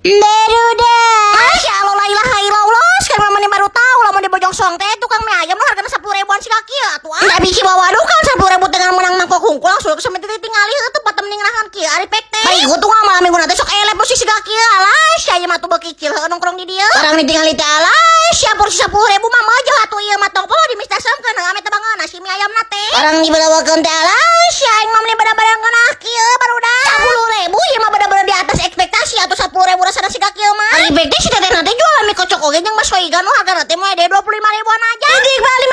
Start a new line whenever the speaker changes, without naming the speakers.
Barudak. Masya Allah, la ilaha illallah. Sekarang mah baru tahu lamun di Bojong Soang teh tukang mie ayam nu hargana 10 ribuan si kaki atuh ah. Nggak bisa bawa kan 10 ribu dengan menang mangkok hungkul, langsung ke tinggali heuh tempat mending nahan kieu ari pek teh. Bari tuh malam minggu nanti sok elep posisi kaki, alah sia mah tuh bekicil heuh nongkrong di dieu. Barang ditinggali teh, alah sia, porsi 10 ribu mah mah jauh atuh ieu mah, tong poho di mistasamkeun ame teh bangeuna si mie ayam na teh. Barang dibelawakeun teh, alah sia, aing mah meuni bener-bener ngeunah kieu, barudak. 10 ribu ieu mah bener-bener di atas ekspektasi atuh, 10 ribu rasana si kaki mah. Ari pek teh si teteh nanti jual mie kocok oge jeung bakso iga nu hargana teh moe 25 ribuan aja. Idik bali